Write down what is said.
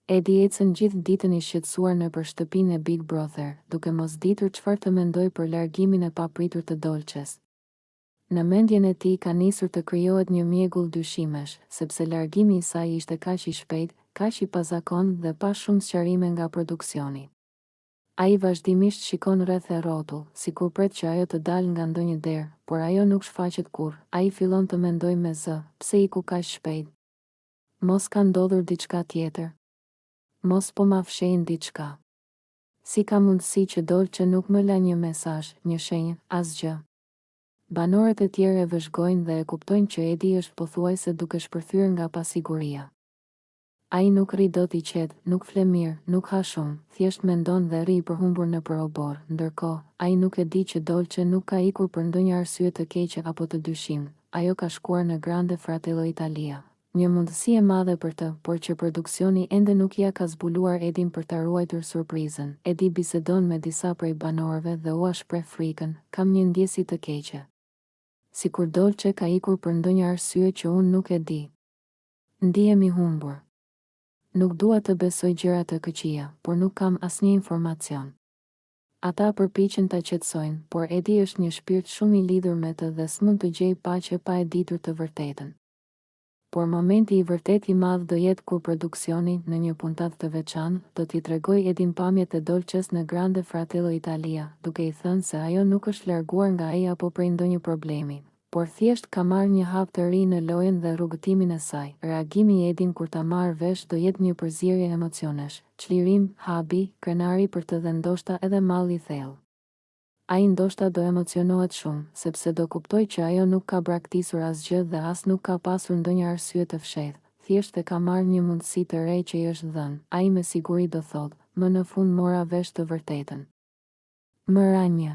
Edi ecën gjithë ditën i shqetësuar nëpër shtëpinë e Big Brother, duke mos ditur çfarë të mendojë për largimin e papritur të Dolces. Në mendjen e tij ka nisur të krijohet një mjegull dyshimesh, sepse largimi i saj ishte kaq i shpejtë, kaq i pazakontë dhe pa shumë sqarime nga produksioni. Ai vazhdimisht shikon rreth e rrotull, sikur pret që ajo të dalë nga ndonjë derë, por ajo nuk shfaqet kurrë. Ai fillon të mendojë me zë, pse iku kaq shpejt? Mos ka ndodhur diçka tjetër? Mos po ma fshehin diçka? Si ka mundësi që Dolce nuk më la një mesazh, një shenjë, asgjë? Banorët e tjerë e vëzhgojnë dhe e kuptojnë që Edi është pothuajse duke shpërthyer nga pasiguria. Ai nuk rri dot i qetë, nuk fle mirë, nuk ha shumë, thjesht mendon dhe rri i përhumbur nëpër oborr. Ndërkohë, ai nuk e di që Dolce nuk ka ikur për ndonjë arsye të keqe apo të dyshimtë. Ajo ka shkuar në Grande Fratello Italia. Një mundësi e madhe për të, por që produksioni ende nuk ia ka zbuluar Edin për ta ruajtur surprizën. Edi bisedon me disa prej banorëve dhe ua shpreh frikën, Kam një ndjesi të keqe. Sikur Dolce ka ikur për ndonjë arsye që unë nuk e di. Ndihem i humbur. Nuk dua të besoj gjëra të këqija, por nuk kam asnjë informacion. Ata përpiqen ta qetësojnë, por Edi është një shpirt shumë i lidhur me të dhe s'mund të gjejë paqe pa e ditur të vërtetën. Por momenti i vërtetë i madh do jetë kur produksioni, në një puntatë të veçantë, do t'i tregojë Edin pamjet e Dolces në Grande Fratello Italia, duke i thënë se ajo nuk është larguar nga ai apo prej ndonjë problemi, por thjesht ka marrë një hap të ri në lojën dhe rrugëtimin e saj. Reagimi i Edin kur ta marrë vesh do jetë një përzierje emocionesh, çlirim, habi, krenari për të dhe ndoshta edhe mall i thellë. Ai ndoshta do emocionohet shumë, sepse do kuptojë që ajo nuk ka braktisur asgjë dhe as nuk ka pasur ndonjë arsye të fshehtë, thjesht e ka marrë një mundësi të re që i është dhënë. Ai me siguri do thotë, Më në fund mora vesh të vërtetën. Më ra një.